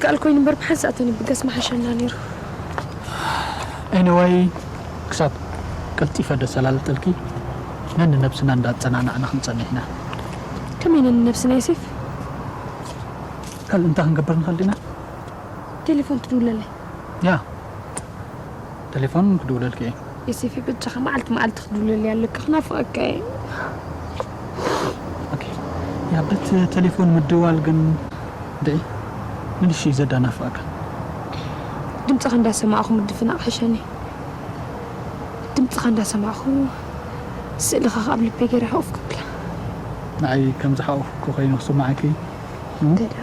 ኣልኮይን እምበር ብሓንሳእ ተንብገስ ምሓሸና ነይሩ። Anyway፣ ክሳብ ቀልጢፈ ደሰላልጠልኪ ነንነብስና እንዳጸናናዕና ክንጸንሕ ኢና። ከመይ ነንነብስና ዮሴፍ? ካልእ እንታይ ክንገብር ንኽእል ዲና? ቴሌፎን ትድውለለይ። ያ፣ ቴሌፎን ክድውለልኪ እየ። ዮሴፍ፣ በጃኻ መዓልቲ መዓልቲ ክትድውለለይ ኣለካ፣ ክናፍቐካ እየ። ኦኬ። ያ፣ በቲ ቴሌፎን ምድዋል ግን ድዒ ምንሽ እዩ ዘዳናፍቐካ? ድምፅኻ እንዳሰማዕኹ ምድፍናቕ ሕሸኒ። ድምፅኻ እንዳሰማዕኹ ስእልኻ ኣብ ልበይ ገይረ ሕቑፍ ክብላ። ንዓይ ከም ዝሓቑፍኩ ኮይኑ ክስምዓኪ? እም? ገዳ።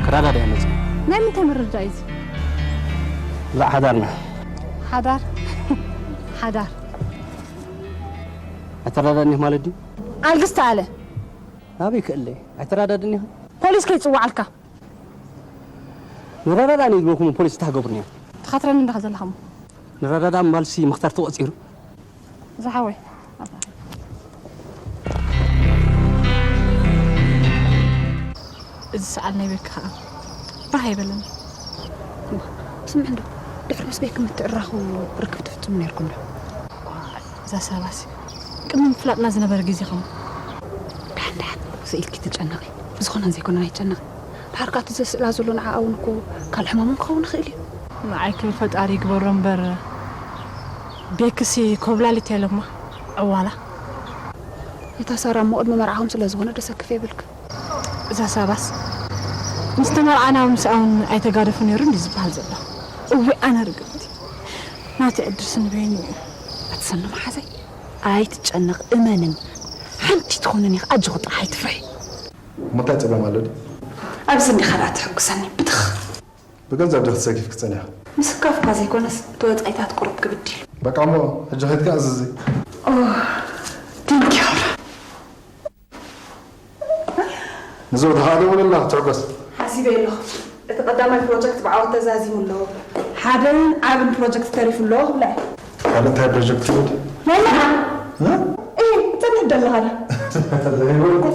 ክራዳዳእ እየ መፅእ። ናይ ምንታይ ምርድዳእ እዩ እዚ? ብዛዕባ ሓዳርና። ሓዳር? ሓዳር። ኣይተረዳዳእን ኢኹ ማለት ድዩ? ኣልግስ ተኣለ። ናበይ ክእለ? ኣይተረዳዳእን ኢኹ? ፖሊስ ከይጽዋዓልካ። ንረዳዳእ እየ ዝበልኩም ፖሊስ እንታይ ክገብሩኒ እዮም? ትኸትረኒ እንዲኻ ዘለኻ እሞ። ንረዳዳእ እምባልሲ መኽተርቲ ቆጺሩ። ዝሓወይ። እዚ ሰዓል ናይ ቤትካ ኸኣ ባህ ኣይበለኒ። ስምዕ እንዶ፣ ድሕሪ ምስ ቤትኩም ምትዕራኹ ርክብ ትፍጽሙ ነይርኩም ዶ? እዛ ሰባሲ ቅድሚ ምፍላጥና ዝነበረ ግዜ ኸም። ደሓን ደሓን፣ ስኢልኪ ትጨነቒ። ብዝኾነን ዘይኮነን ኣይትጨነቒ። ድሓር ከኣ እቲ ዘስእላ ዘሎ ንዓኣ እውን እኮ ካልእ ሕማም እውን ክኸውን ይኽእል እዩ። ንዓይ ክብል ፈጣሪ ይግበሮ እምበር፣ ቤክሲ ኮብላሊት እያ ኢሎማ ዕዋላ። እታ ሳራ እሞ ቅድሚ መርዓኹም ስለ ዝኾነ ደሰክፍ የብልክን። እዛ ሳባስ ምስ ተመርዓና እውን ምስኣ እውን ኣይተጋደፉ ነይሩ እንዲ ዝበሃል ዘሎ። እወ ኣነ ርግምቲ ናተይ ዕድል ስንበይኒ እዩ። ኣትሰኑ መሓዘይ ኣይትጨነቕ፣ እመንን። ሓንቲ ትኾንን ኢኻ፣ ኣጆኺ ጥራሕ ኣይትፍርሒ። እሞ እንታይ ጸገም ኣሎ ድዩ? ኣብዚ እንዲኻ ደኣ ትሕጉሰኒ፣ ብትኽ። ብገንዘብ ዶ ክትሰኪፍ ክጸኒኻ? ምስካፍ እኳ ዘይኮነስ፣ እቲ ወጻኢታት ቁሩብ ክብድ ኢሉ። በቃ እሞ፣ ሕጂ ኸይድካ ኣዝዚ። ኦ፣ ቴንኪ፣ ኣብራ። ንዘውዲ ኸኣ ደውለላ፣ ክትሕጎስ። ሓሲበ ኣለኹ። እቲ ቀዳማይ ፕሮጀክት ብዓወት ተዛዚሙ ኣሎ። ሓደን ዓብን ፕሮጀክት ተሪፉ ኣሎ ክብላ እየ። ካልእ እንታይ ፕሮጀክት ይብል? ናይ መርዓ። እ? እይ፣ ትጸንሕ ደለኻ ዶ? ዘይበልኩ።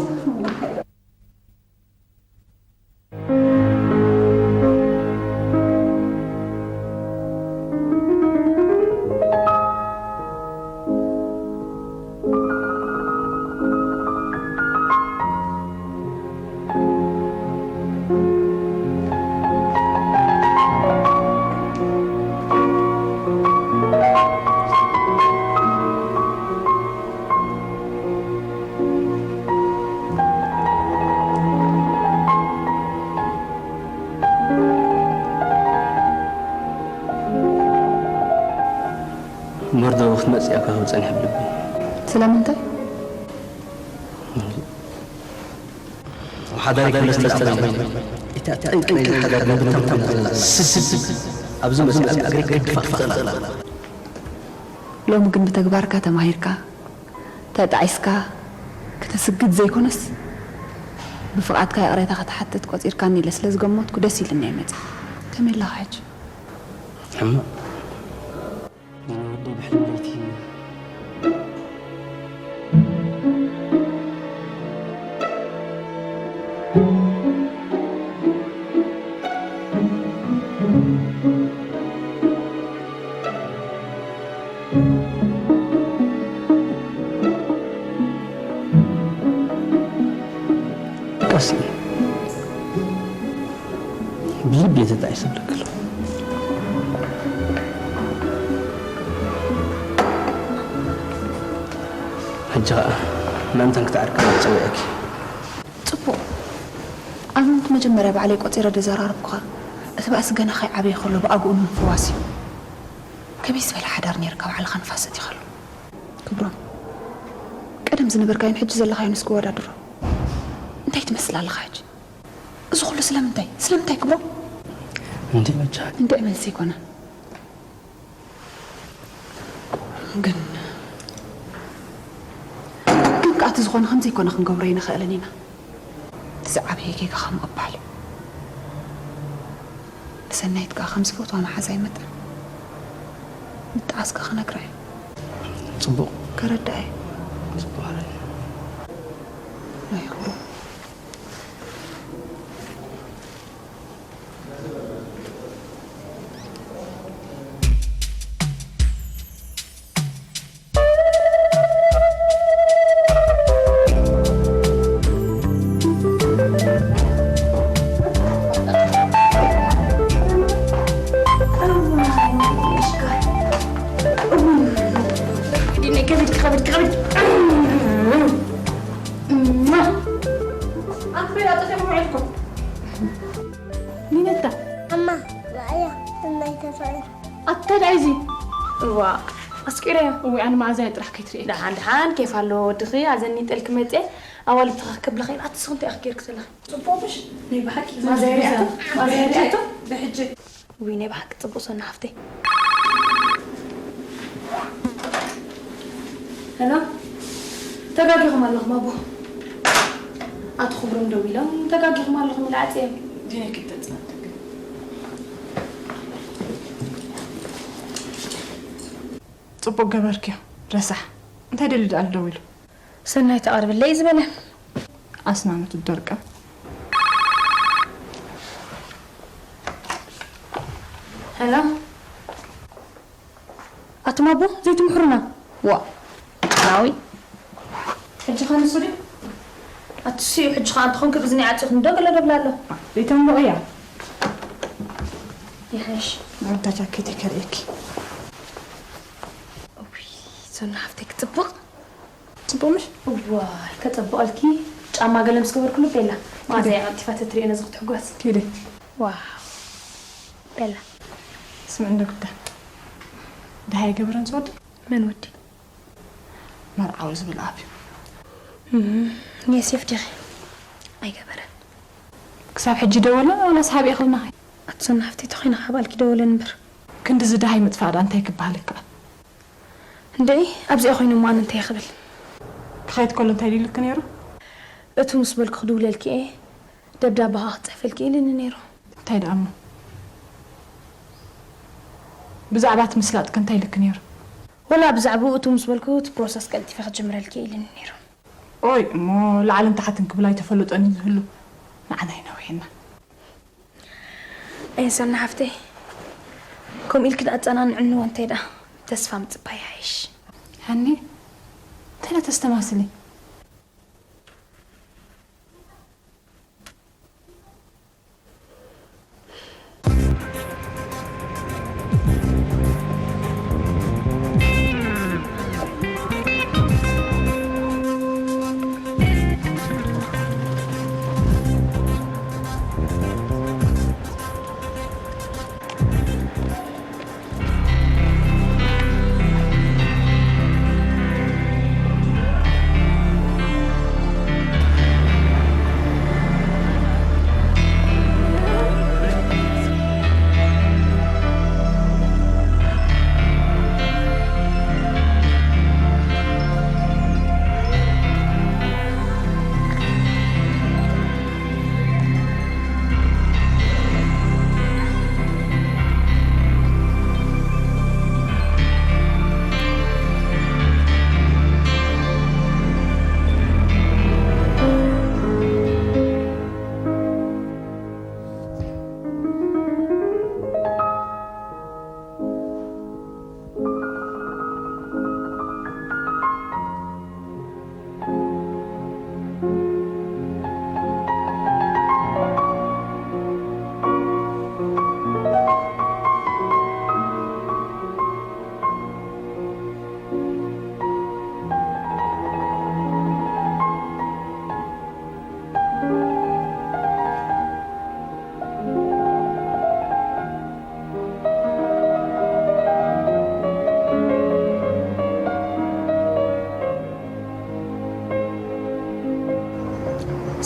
መርዶ ክትመጽእ እያ ካብ ጸኒሐ ብልቢ። ስለምንታይ? ኣብ ሓዳር ይኮነስ ተስፋ እታ ጠንቂ ናይዚ ሓዳር ንምብታን ትምክላ ስስ ኣብዚ መጽኣ እግሪ ክትፋፋ ትኽእል ኣላ። ሎሚ ግን ብተግባርካ ተማሂርካ፣ ተጣዒስካ ከተስግድ ዘይኮነስ፣ ብፍቓድካ ይቕሬታ ከተሓትት ቆጺርካኒ ኢለ ስለ ዝገመትኩ ደስ ኢሉኒ እየ መጺአ። ከመይ ኣለኻ ሕጂ? ሕማቕ። ግን ወደይ ብሕልሚ ለይቲ ቀስ ኢለ ብልቢ እየ ተጣዒሰ እብለኪ ኣለኹ። ሕጂ ኸኣ ምእንታን ክትዓርቀኒ ጸዊዐኪ። ጽቡቕ። ኣነ እውን እቲ መጀመርያ ባዕለይ ቆጺረ ደዘራረብኩኻ፣ እቲ ባእሲ ገና ከይዓበየ ከሎ ብኣግኡ ንምፍዋስ እዩ። ከመይ ዝበለ ሓዳር ነይርካ ባዕልኻ ንፋስ ኣእቲኻሉ? ክብሮም፣ ቀደም ዝነበርካዮን ሕጂ ዘለኻዮንስ ክወዳድሮ? እንታይ ትመስል ኣለኻ ሕጂ? እዚ ኩሉ ስለምንታይ? ስለምንታይ ክብሮም? እንዴ በጃ። እንዴ መልሲ ኣይኮነን። ግን፣ ግን ከኣ እቲ ዝኾነ ከም ዘይኮነ ክንገብሮ ኣይንኽእልን ኢና። እቲ ዝዓበየ ጌጋኻ ምቕባል እዩ። ንሰናይት ከኣ ከም ዝፈትዋ መሓዛይ መጠን ምጥዓስካ ክነግራ እየ። ጽቡቕ። ከረድኣ እየ። ጽቡቕ ሓረግ። ኒነታ። ኣማ፣ ራእያ፣ እናይ ተሳእል። ኣታ ዳይዚ። እዋ፣ ኣስቂረያ። እወ፣ ኣነ መኣዛያ ጥራሕ ከይትርእየኪ። ደሓን፣ ደሓን፣ ኬፍ ኣለዎ ወድኺ፣ ኣዘኒጠልኪ መጽየ፣ ኣዋልድኺ ከብልኺ፣ ኣቲ ስኽንቲ ኢኺ ጌርኪ ዘለኺ። ጽቡቕ ምሽ? ናይ ብሓቂ ማዘያ ሪኣቶ? ማዘያ ሪኣቶ? ብሕጂ። ውይ፣ ናይ ብሓቂ ጽቡቕ ሰና ሓፍተይ። ሄሎ፣ ተጋጊኹም ኣለኹም ኣቦ። ኣቶ ክብሮም ደዊሎም፣ ተጋጊኹም ኣለኹም ኢለ ዓጽየ። ዲነ ክትተጽናት። ጽቡቕ ገበርክዮ፣ ረሳሕ። እንታይ ደሊ ደኣሉ ደዊሉ? ሰናይ ተቐርብለይ ዝበለ። ኣስናኑ ትደርቀ። ሄሎ። ኣቱም ኣቦ፣ ዘይትምሕሩና። ዋ። ናዊ። ሕጂ ኸ ንሱ ድዩ? ኣቲ ስዩ ሕጂ ኸኣ እንተኾንኪ ብዝኒ ዓጺኹ እንዶ ገለ ደብላ ኣሎ። ዘይተንብቑ እያ። ይሓይሽ። ናብታ ጃኬት ከርእየኪ። እውይ፣ ሶና ሓፍተይ ክጽብቕ። ጽቡቕ ምሽ? እዋይ፣ ከጸብቐልኪ ጫማ ገለ ምስ ገበርኩሉ ቤላ። ማዘያ ቀልጢፋ ተትሪኦ ነዚ ክትሕጎስ። ኪዲ። ዋው። ቤላ። ስምዕ እንዶ ግዳ። ደሃይ ገበረን ዝወዲ? መን ወዲ? መርዓዊ ዝብል ኣብ እዩ። እም፣ ዮሴፍ ዲኺ? ኣይገበረን። ክሳብ ሕጂ ደወለ፣ ዋላስ ሃብ ኢኽልናኺ? ኣቲ ሶና ሓፍተይ ተኾይና ካብ ኣልኪ ደወለን እምበር። ክንዲ ዝደሃይ ምጥፋእ ደኣ እንታይ ክበሃል ይከኣል? እንደይ፣ ኣብዚኣ ኮይኑ እሞ ኣነ እንታይ ክብል? ክኸይድ ከሎ እንታይ ኢሉልኪ ነይሩ? እቱ ምስ በልኩ ክድውለልኪ እየ፣ ደብዳበ ኸኣ ክጽሕፈልኪ ኢሉኒ ነይሩ። እንታይ ደኣ እሞ? ብዛዕባ እቲ ምስላጥኪ እንታይ ኢሉኪ ነይሩ? ወላ ብዛዕባኡ እቱ ምስ በልኩ እቲ ፕሮሰስ ቀልጢፈ ክጅምረልኪ እየ ኢሉኒ ነይሩ። ኦይ፣ እሞ ላዕልን ታሕትን ክብል ኣይተፈለጦን እዩ ዝህሉ። ንዓና ይነውሐና። ኣይ ሰና ሓፍተይ፣ ከምኡ ኢልኪ ደኣ ኣጸናንዕኒ፣ ወንተይ ደኣ ተስፋ ምጽባይ ይሓይሽ። ሃኒ፣ እንታይ ደኣ ተስተማስሊ?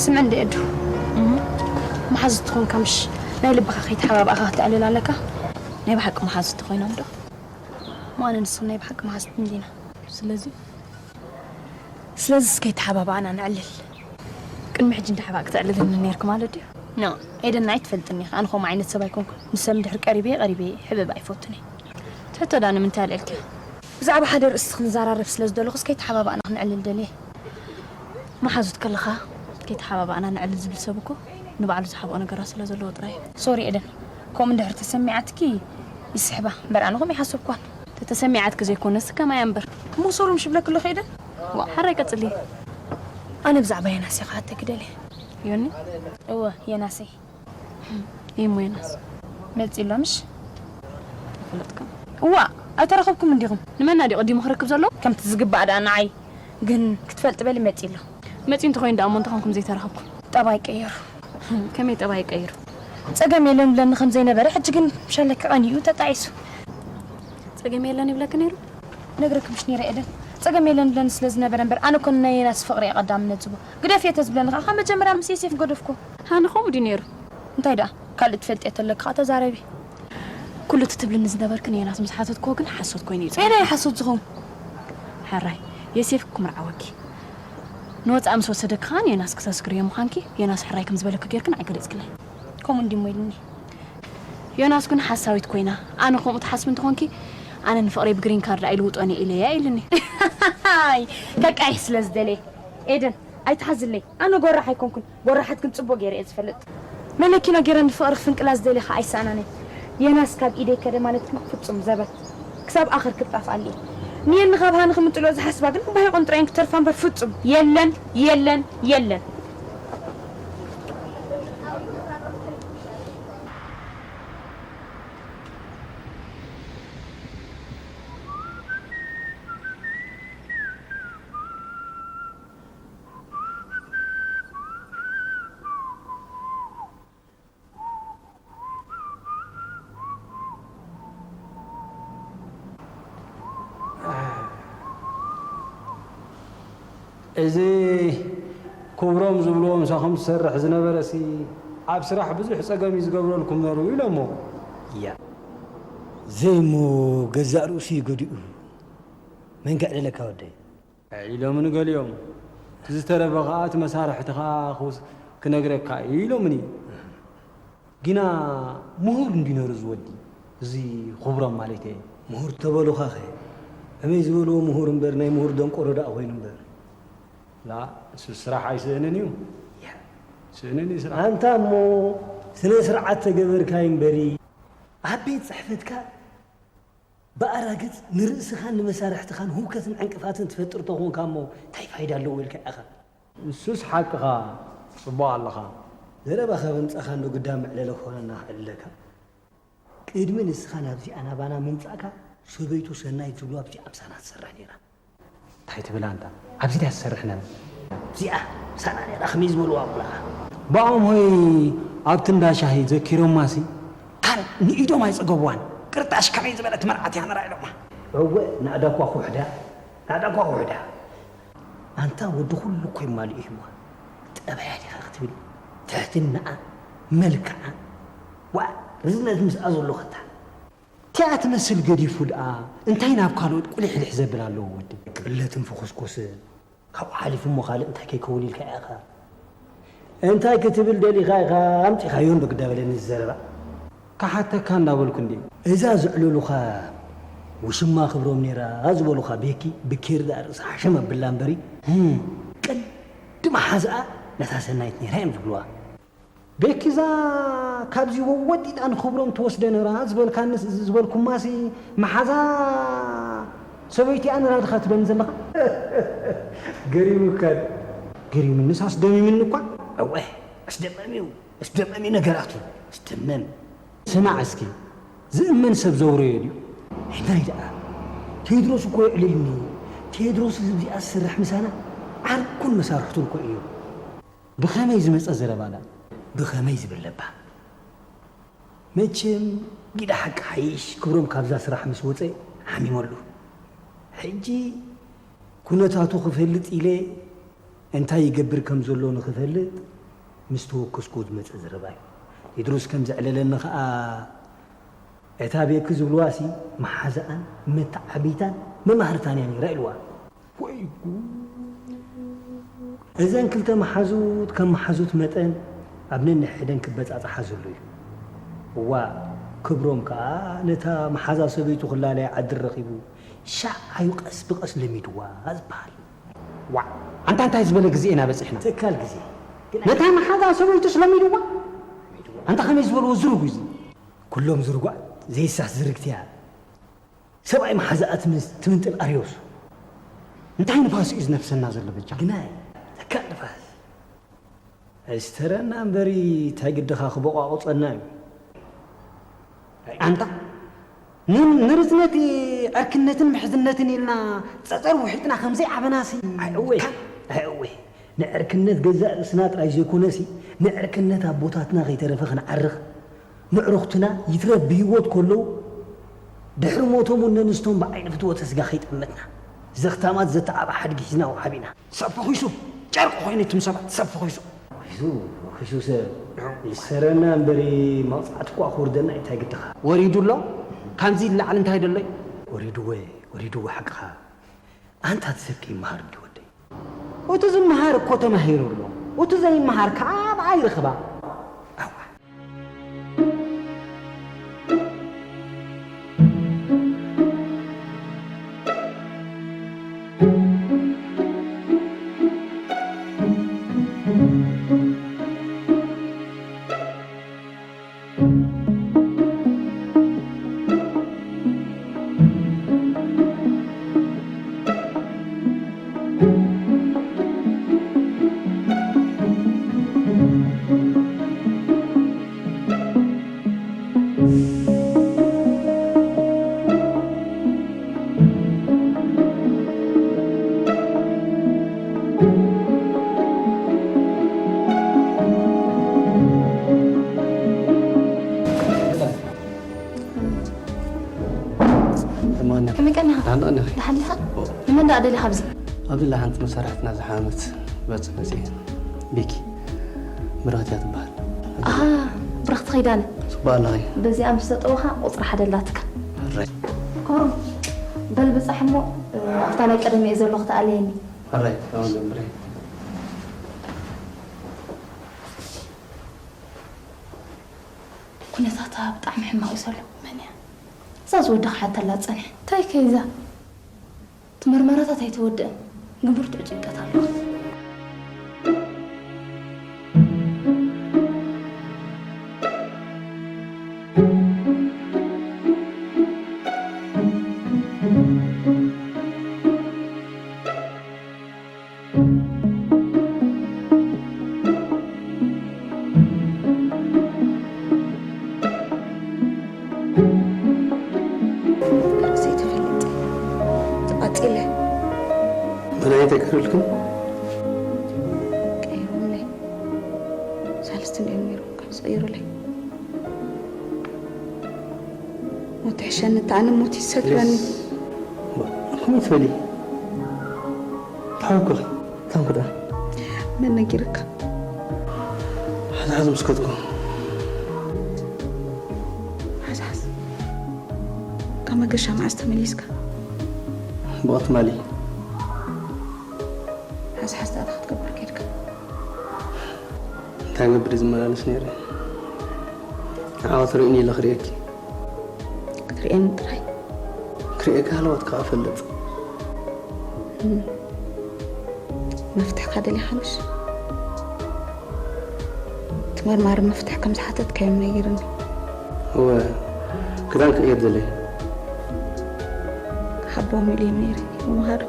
ስምዕ እንደ ኤዱ፣ መሓዙት ትኾንካ ምሽ ናይ ልብኻ ከይተሓባባእኻ ክተዕልል ኣለካ። ናይ ብሓቂ መሓዙት ኮይኖም ዶ? እሞ ኣነ ንስኹም ናይ ብሓቂ መሓዙት እንዲና። ስለዚ ስለዚስ ከይተሓባባእና ነዕልል። ቅድሚ ሕጂ እንዳ ሓባእ ክተዕልልኒ ነይርኪ ማለት ድዩ? ኖ፣ ኤደን ኣይትፈልጥኒ ኢኺ። ኣነ ከምኡ ዓይነት ሰብ ኣይኮንኩን። ንሰብ እንድሕር ቀሪበ፣ ቀሪበ፣ ሕብእብ ኣይፈቱን እየ። ትሕቶ ዳ ንምንታይ ኣልዕልክያ? ብዛዕባ ሓደ ርእስቲ ክንዘራረብ ስለ ዝደለኹስ ከይተሓባባእና ክነዕልል ደልየ። መሓዙት ከለኻ ከይተሓባባእና ንዕልል ዝብል ሰብ እኮ ንባዕሉ ዝሓብኦ ነገራት ስለ ዘለዎ ጥራይ እዩ። ሶሪ ኤደን፣ ከምኡ እንድሕር ተሰሚዓትኪ ይስሕባ እምበር ኣነ ከምኡ ይሓሰብኳን። ተተሰሚዓትኪ ዘይኮነስ ከማያ እምበር። እሞ ሶሪ ምሽ ብለኪ ኣለኹ ኤደን። ዋ፣ ሓራይ ቀጽሊ። ኣነ ብዛዕባ የናስ ኢኻ ኣተኪ ደልየ። ዮኒ? እወ፣ የናሰይ። ይሞ የናስ? መጺ ኣሎ ምሽ? ተፈለጥኩም? እዋ፣ ኣይተረኸብኩም እንዲኹም? ንመና ድዩ ቀዲሙ ክረክብ ዘሎ? ከምቲ ዝግባእ ደኣ ንዓይ። ግን ክትፈልጥ በሊ መጺ ኣሎ። መጺ እንተኾይኑ ደኣ እሞ እንተኾንኩም ዘይተረኸብኩም? ጠባይ ቀየሩ። ከመይ ጠባይ ቀይሩ? ጸገም የለን ብለኒ ከም ዘይነበረ፣ ሕጂ ግን ሸለኪ ቀኒኡ ተጣዒሱ። ጸገም የለን ይብለኪ ነይሩ? ነግረኪ ምሽ ነይረ ኤደን። ጸገም የለን ብለኒ ስለ ዝነበረ እምበር፣ ኣነ እኮ ንናይ የናስ ፍቕሪ እየ ቀዳምነት ዝቦ። ግደፍዮ ተዝብለኒ ከኣ፣ ካብ መጀመርያ ምስ ዮሴፍ ገደፍኩ። ሃኒ ከምኡ ድዩ ነይሩ? እንታይ ደኣ? ካልእ ትፈልጥዮ ተለኪ ከኣ ተዛረቢ። ኩሉ እቲ ትብልኒ ዝነበርኪ ንየናስ ምስ ሓተትክዎ ግን ሓሶት ኮይኑ እዩ ጸኒሑ። ኣየናይ ሓሶት ዝኸውን? ሕራይ፣ ዮሴፍ ክምርዓወኪ ንወጻኢ ምስ ወሰደኪ ከኣ ንየናስ ክተስግርዮ ምዃንኪ፣ የናስ ሕራይ ከም ዝበለኪ ጌርኪ ንዓይ ገሊጽክለይ። ከምኡ እንዲሞ ኢሉኒ። ዮናስ ግን ሓሳዊት ኮይና፣ ኣነ ከምኡ ትሓስቢ እንተኾንኪ፣ ኣነ ንፍቕረይ ብግሪን ካርድ ኣይልውጦን እየ ኢለያ ኢሉኒ። ኣይ፣ ከቃይሕ ስለ ዝደለየ። ኤደን፣ ኣይትሓዝለይ። ኣነ ጎራሕ ኣይኮንኩን። ጎራሓት ግን ጽቡቕ ገይረ እየ ዝፈልጥ። መለኪኖ ገይረ ንፍቕሪ ክፍንቅላ ዝደልየ ኸኣ ኣይሰኣናን እየ። ዮናስ ካብ ኢደይ ከደ ማለት ድማ ፍጹም ዘበት። ክሳብ ኣኸርክብ ጣፍ ኣልየ። ንየኒ ካብ ሃኒ ክምንጥልኦ ዝሓስባ ግን ባሂቖን ጥራየን ክተርፋ እምበር ፍጹም የለን፣ የለን፣ የለን። እዚ ክብሮም ዝብልዎ ምሳኹም ዝሰርሕ ዝነበረሲ ኣብ ስራሕ ብዙሕ ጸገም እዩ ዝገብረልኩም ነሩ ኢሎሞ። እያ። ዘይሞ ገዛእ ርእሱ እዩ ገዲኡ። መን ከዕልለካ ወደይ? ኣዕሊሎምኒ ገሊኦም። እቲ ዝተረፈ ኸኣ እቲ መሳርሕትኻ ክውስ-፣ ክነግረካ እዩ ኢሎምኒ። ግና ምሁር እንድዩ ነሩ እዚ ወዲ፣ እዚ ኹብሮም ማለተይ እየ። ምሁር ተበሉኻኸ? ከመይ ዝበልዎ ምሁር እምበር፣ ናይ ምሁር ደንቆሮ ደኣ ኮይኑ እምበር። ላ፣ እሱ ስራሕ ኣይስእንን እዩ። ያ። ስእንን እዩ ስራሕ። ኣንታ እሞ ስነ ስርዓት ተገበርካይ እምበሪ፣ ኣብ ቤት ጽሕፈትካ ብኣራግጽ ንርእስኻን ንመሳርሕትኻን ህውከትን ዕንቅፋትን ትፈጥር ተኾንካ እሞ እንታይ ፋይዳ ኣለዎ ኢልካ ኢኻ? ንሱስ ሓቅኻ፣ ጽቡቕ ኣለኻ። ዘረባ ካብ ኣምጻኻ እንዶ ግዳ መዕለሊ ክኾነና ክዕልለካ። ቅድሚ ንስኻ ናብዚኣ ናባና ምምጻእካ ሰበይቱ ሰናይት ዝብልዋ ኣብዚኣ ምሳና ትሰርሕ ነይራ። እንታይ ትብል ኣንታ? ኣብዚ ድያ ትሰርሕ ነበር? እዚኣ ምሳና ነይራ ከመይ ዝበልዋ ኣብላኻ። ብኣም ሆይ ኣብቲ እንዳ ሻሂ ዘኪሮማሲ ኣን ንኢዶም ኣይጸገቡዋን። ቅርጣሽ ከመይ ዝበለት መርዓት እያ ነራ ኢሎማ። እወ ናእዳ እኳ ኩሕዳ ናእዳ እኳ ኩሕዳ። ኣንታ ወዲ ኩሉ እኮ ይማልኡ እዩ። ጠባያ ዲኻ ክትብል ትሕትናኣ መልክዓ ዋ ርዝነት ምስኣ ዘሎ ኸታ። እቲኣ ትመስል ገዲፉ ደኣ እንታይ ናብ ካልኦት ቁሊሕሊሕ ዘብል ኣለዎ ወዲ? ቅለትን ፍኹስኩስን ካብኡ ሓሊፉ እሞ ካልእ እንታይ ከይከውን ኢልካ ኢኻ? እንታይ ክትብል ደሊኻ ኢኻ ኣምጺኻዮ እንዶ ግዳ በለኒ እዚ ዘረባ። ክሓተካ እንዳበልኩ እንድየ። እዛ ዘዕለሉኻ ውሽማ ክብሮም ነይራ ዝበሉኻ ቤኪ ብኬር ደኣ ርእሳ ሓሸም ኣብላ እምበሪ ህም ቅድሚ ሓዝኣ ነታ ሰናይት ነይራ እዮም ዝብልዋ። ቤኪ እዛ ካብዚ ወወዲዳ ንኽብሮም ትወስደ ነራ ዝበልካኒ ዝበልኩማሲ መሓዛ ሰበይቲ እያ ነራ ድኻ ትብለኒ ዘለኻ? ገሪሙካ ድዩ? ገሪሙኒስ ኣስደሚምኒ እኳ። እወ ኣስደማሚ እዩ ኣስደማሚ ነገራቱ ኣስደምም። ስማዕ እስኪ ዝእመን ሰብ ዘውረዮ ድዩ? እንታይ ደኣ ቴድሮስ እኮ የዕልልኒ። ቴድሮስ እዚኣ ዝሰርሕ ምሳና ዓርኩን መሳርሕቱን እኮ እዩ። ብኸመይ ዝመጸ ዘረባ ደኣ? ብኸመይ ዝብል ለባም። መቸም ጊዳ ሓቂ ሓይሽ ክብሮም ካብዛ ስራሕ ምስ ወጸ ሓሚመሉ። ሕጂ ኩነታቱ ክፈልጥ ኢለ እንታይ ይገብር ከም ዘሎ ንኽፈልጥ ምስ ተወከስኩዎ ዝመጸ ዘረባ እዩ። ቴድሮስ ከም ዘዕለለኒ ኸኣ እታ ቤኪ ዝብልዋሲ መሓዛኣን መተዓቢታን መማህርታን እያ ነይራ ኢልዋ። ወይ ጉድ! እዘን ክልተ መሓዙት ከም መሓዙት መጠን ኣብ ነንሕድሕደን ክበጻጽሓ ዘሎ እዩ። እዋእ፣ ክብሮም ከኣ ነታ መሓዛ ሰበይቱ ክላለያ ዕድል ረኺቡ ሻዕ ኢሉ ቀስ ብቐስ ለሚድዋ ዝበሃል። ዋእ፣ ኣንታ እንታይ ዝበለ ግዜ ኢና በጺሕና? ትካል ግዜ። ነታ መሓዛ ሰበይቱ ስለሚድዋ? ኣንታ ከመይ ዝበልዎ ዝርጉ እዚ? ኩሎም ዝርጓዕ ዘይሳስ ዝርግትያ። ሰብኣይ መሓዛኣ ትምንጥል ኣርዮስ። እንታይ ንፋስ እዩ ዝነፍሰና ዘሎ በጃ? ግናይ ተካል ንፋስ። ኣይስተረና እምበሪ እንታይ ግድኻ ክቦቋቑጸና እዩ። ኣንታ ን-፣ ንርዝነት ዕርክነትን ምሕዝነትን ኢልና ጸጸር ውሒጥና ከምዘይ ዓበናሲ። ኣይእወ፣ ኣይእወ። ንዕርክነት ገዛእ ርእስና ጥራይ ዘይኮነሲ፣ ንዕርክነት ኣቦታትና ከይተረፈ ክንዓርኽ፣ ንዕሩኽትና ይትረፍ ብህይወት ከለዉ፣ ድሕሪ ሞቶም እውን ነንስቶም ብዓይኒ ፍትወተ ስጋ ከይጠመትና፣ ዘኽታማት ዘተዓባ ሓድጊ ሒዝና ወሓቢና። ሰብ ፈኺሱ፣ ጨርቂ ኮይኑ እትም ሰባት ሰብ ፈኺሱ። ፈኺሱ፣ ፈኺሱ ሰብ ይሰረና እምበሪ መቕጻዕቲ እኳ ክወርደና እዩ፣ እንታይ ግድኻ? ወሪዱ ኣሎ? ካብዚ ንላዕሊ እንታይ ደሎ እዩ? ወሪድዎ፣ ወሪድዎ ሓቅኻ። ኣንታ እቲ ሰብ ከይመሃር እንዲ ወደይ። እቲ ዝመሃር እኮ ተማሂሩ ኣሎ። እቲ ዘይመሃር ከዓ ኣብኣ ይረኽባ። ኣዋ። ማን? ከመይ ቀኒኻ? ደሓን ቀኒኺ? ደሓን ዲኻ? ኦ። ንመን ደኣ ደሊኻ ኣብዚ? ኣብዚ ሓንቲ መሳርሕትና ዝሓመመት በጽሕ መጽእ እየ። ቤኪ፣ ብረኽቲ እያ ትበሃል። ኣሃ፣ ብረኽቲ ኪዳነ። ጽቡቕ ኣለኺ። በዚኣ ምስ ተጠወኻ ቁጽሪ ሓደ ኣላትካ። ሕራይ። ክብሮም፣ በል ብጻሕ እሞ፣ ኣብታ ናይ ቀደም እየ ዘለኹ፣ ተኣልየኒ። ሕራይ፣ ከምኡ ገብር እየ። ኩነታታ ብጣዕሚ ሕማቕ እዩ ዘሎ። መን እያ? እዛ ዝወደኻ ሓተላ ጸንሐ። እንታይ ከ እዛ? እቲ መርመራታት ኣይተወድአን፣ ግን ብርቱዕ ጭንቀት ኣለዋ። ዘይተፈለጠ ተቓጺለ። መድሃኒት ኣይቀይሩልክን? ቀይሮምለይ። ሳልስቲ እንድዮም ነይሮም ካብ ዝቕይሩለይ። ሞት ይሕሸኒ፣ እታ ኣነ ሞት ይሰትረኒ። ፕሊዝ፣ ባ-፣ ከመይ ትበሊ? ተሓውክኺ፣ ታንኩ ደኣ። መን ነጊርካ? ሓዝሓዝ ምስ ከድኩ። ሓዝሓዝ? ካብ መገሻ መዓስ ተመሊስካ? ብቐትማሊ። ሓዝሓዝ ደኣ እንታይ ክትገብር ኬድካ? እንታይ ገብር ዝመላለስ ነይረ? ንዓወት ርእዩኒ ኢለ ክርእየኪ። ክትርእየኒ ጥራይ? ክርእየኪ ሃለዋትካ እፈልጥ። እም። መፍትሕካ ደሊኻ ምሽ? እቲ መርማሪ መፍትሕ ከም ዝሓተትካዮም ነጊርኒ። እወ፣ ክዳን ክቕየር ደለየ። ክሓቦም ኢሉ እዩ ነይሩ፣ ይምሃሩ።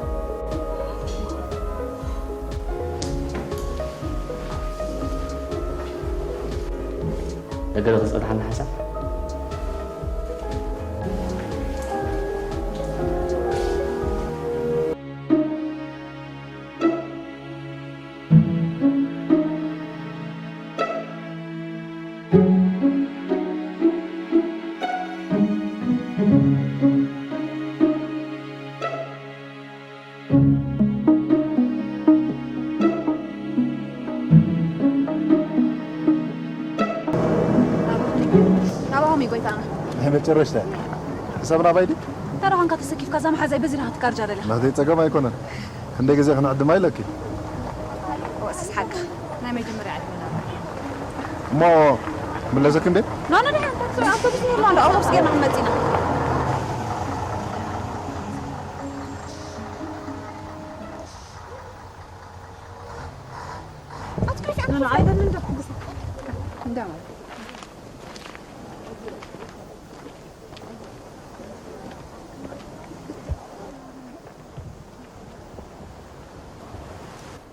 ደገ ዶ ክጸንሓና ሓሳብ? ናባኹም እዩ ጎይታና። ናይ መጨረሽታ። ክሳብ ናባይ ድዩ? እንተ ደኣ ኳንካ ተሰኪፍካ፣ እዛ መሓዛይ በዚ ዲኻ ክትካርጃ ደሊኻ? ናተይ ጸገም ኣይኮነን። ክንደይ ግዜ ክንዕድማ ኢለኪ? እወ፣ እስስ ሓቅኻ። ናይ መጀመርያ ዕድመና። እሞ ክምለሰኪ እንዴ? ኖ፣ ኖ፣ ኖ፣ ኣውቶቡስ ኖርማል፣ ኣውቶቡስ ጌርና ክንመጽእ ኢና። ኣትክልቲ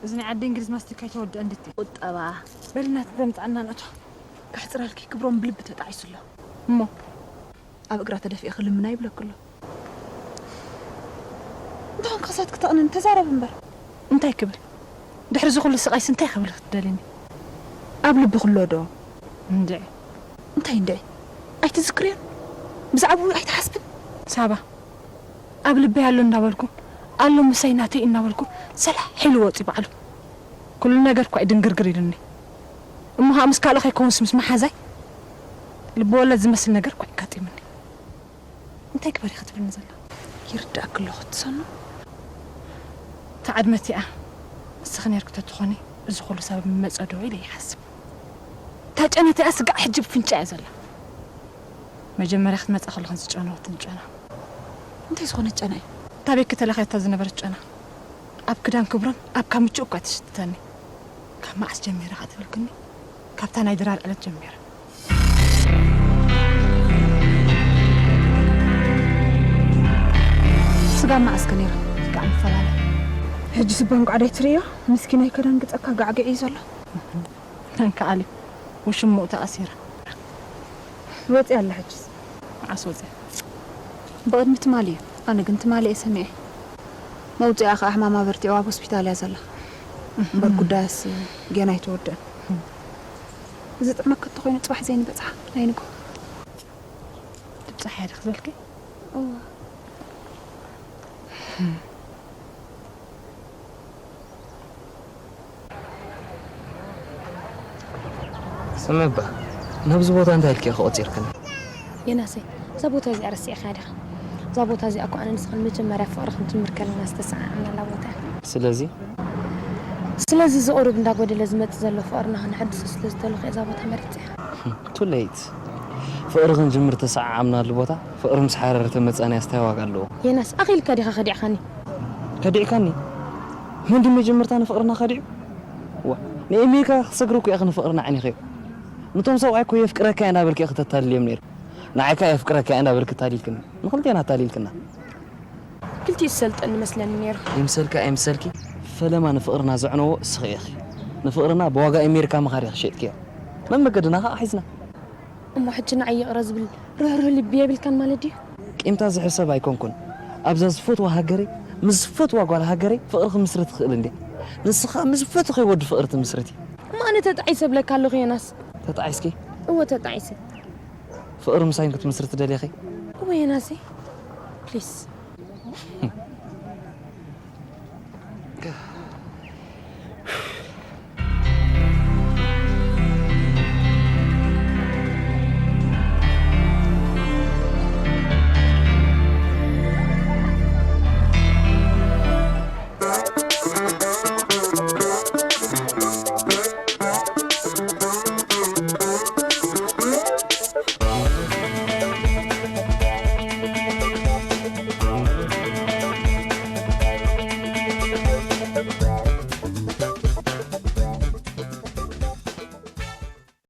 እዚ ናይ ዓዲ እንግሊዝ ማስቲካ ኣይተወድአ እንድቲ። ቁጠባ። በሊ ናቲ ዘምጻና ንእቶ። ከሕጽረልኪ ክብሮም ብልቢ ተጣዒሱ ኣሎ። እሞ ኣብ እግራ ተደፊኤ ክልምና ይብለኪ ኣሎ። እንተኾን ክሳት ክተቕንን ተዛረብ እምበር። እንታይ ክብል? ድሕሪ እዚ ኩሉ ስቓይስ እንታይ ክብል ክትደልኒ? ኣብ ልቢ ክሎ ዶ? እንድዒ። እንታይ እንድዒ? ኣይትዝክርዮን? ብዛዕባኡ ኣይትሓስብን? ሳባ፣ ኣብ ልበይ ኣሎ እንዳበልኩ፣ ኣሎ ምሳይ ናተይ እናበልኩ ሰላሕ ኢሉ ወፂ ባዕሉ። ኩሉ ነገር እኳ እዩ ድንግርግር ኢሉኒ። እሞ ከዓ ምስ ካልእ ከይከውንስ ምስ መሓዛይ ልቢ ወለድ ዝመስል ነገር እኳ እዩ ኣጋጢሙኒ። እንታይ ግበር ኢኺ ትብልኒ ዘላ? ይርዳእኪ ኣለኹ ትሰኑ። እታ ዕድመ እቲኣ ንስኺ ነይርኪ ተትኾኒ እዚ ኩሉ ሰብ ምመጸ ዶ ኢለ ይሓስብ። እታ ጨና እቲኣ ስጋዕ ሕጂ ብፍንጫ እያ ዘላ። መጀመርያ ክትመጻ ከለኽን ዝጨነወትን ጨና። እንታይ ዝኾነት ጨና እዩ? እታ ቤኪ ተለኽያታ ዝነበረት ጨና። ኣብ ክዳን ክብሮም ኣብ ካምችኡ እኳ ትሽትተኒ። ካብ መዓስ ጀሚራ ኸ ትብልክኒ? ካብታ ናይ ድራር ዕለት ጀሚራ። ስጋ መዓስከ ነይራ? ጋዕ ምፈላለ። ሕጂ ስባ እንቋዕ ዳይ ትርእዮ? ምስኪናይ ከደንግጸካ ጋዕግዕ እዩ ዘሎ። ተንከኣሊ ውሽምኡ ተኣሲራ። ወፂኣ ኣላ ሕጅስ? መዓስ ወፂኣ? ብቕድሚ ትማሊ እዩ። ኣነ ግን ትማሊ እየ ሰሚዐ። መውፅኣ ከዓ ሕማማ በርቲዑ ኣብ ሆስፒታል እያ ዘላ። እምበር ጉዳያስ ገና ኣይተወደአን። እዚ ጥዕመ ከተኾይኑ ፅባሕ ዘይንበፅሓ ኣይንጎ። ትብፃሕ እያ ዶ ክዘልኪ? እወ። ስምባ፣ ናብዚ ቦታ እንታይ ኢልኪ ኢኺ ቆጺርክኒ? የናሰይ፣ እዛ ቦታ እዚኣ ረሲዕኻያ ዲኻ? እዛ ቦታ እዚኣ እኮ ኣነ ንስኽን መጀመርያ ፍቕሪ ክንጅምር ከለና ዝተሰዓዓምናላ ቦታ እያ። ስለዚ? ስለዚ እዚ ቁሩብ እንዳጎደለ ዝመጽእ ዘሎ ፍቕርና ከነሐድሶ ስለ ዝደለኹ እየ እዛ ቦታ መሪጸያ። Too late። ፍቕሪ ክንጅምር ተሰዓዓምናሉ ቦታ ፍቕሪ ምስ ሓረረ ተመጻንያስ እንታይ ዋጋ ኣለዎ? የናስ፣ ኣኺልካ ዲኻ ከዲዕካኒ? ከዲዕካኒ? መን ድዩ መጀመርታ ንፍቕርና ከዲዑ? ዋ፣ ንኤሜካ ክትሰግሪ እኮ ኢኺ ንፍቕርና ኣዕኒኽዮ። ነቶም ሰብኣይ እኮ የፍቅረካ እየ እናበልኪ ኢኺ ተታልልዮም ነይርኪ። ንዓይ ከኣ የፍቅረካ እየ እናበልኪ ኣታሊልክኒ። ንኽልቴና ኣታሊልክና። ክልቲኡ ዝሰልጠኒ መስለኒ ነይሩ። ይምሰልካ ኣይምሰልኪ፣ ፈለማ ንፍቕርና ዘዕነዎ እስኺ ኢኺ። ንፍቕርና ብዋጋ ኣሜሪካ ምኻድ ኢኺ ሸይጥክዮ። መመገድና ኸኣ ሒዝና። እሞ ሕጂ ንዓይ ይቕረ ዝብል ርህሩህ ልቢ የብልካን ማለት ድዩ? ቂምታ ዝሕብ ሰብ ኣይኮንኩን። ኣብዛ ዝፈትዋ ሃገረይ፣ ምስ ዝፈትዋ ጓል ሃገረይ ፍቕሪ ክምስርት እኽእል እንድየ። ንስኻ ምስ ዝፈትወኺ ወዲ ፍቕሪ ትምስርቲ። እሞ ኣነ ተጣዒሰ እብለካ ኣለኹ ዮናስ። ተጣዒስኪ? እወ ተጣዒሰ። ፍቕሪ ምሳይ ክትምስርቲ ደሊኺ? እወ ዮናሰይ። ፕሊስ።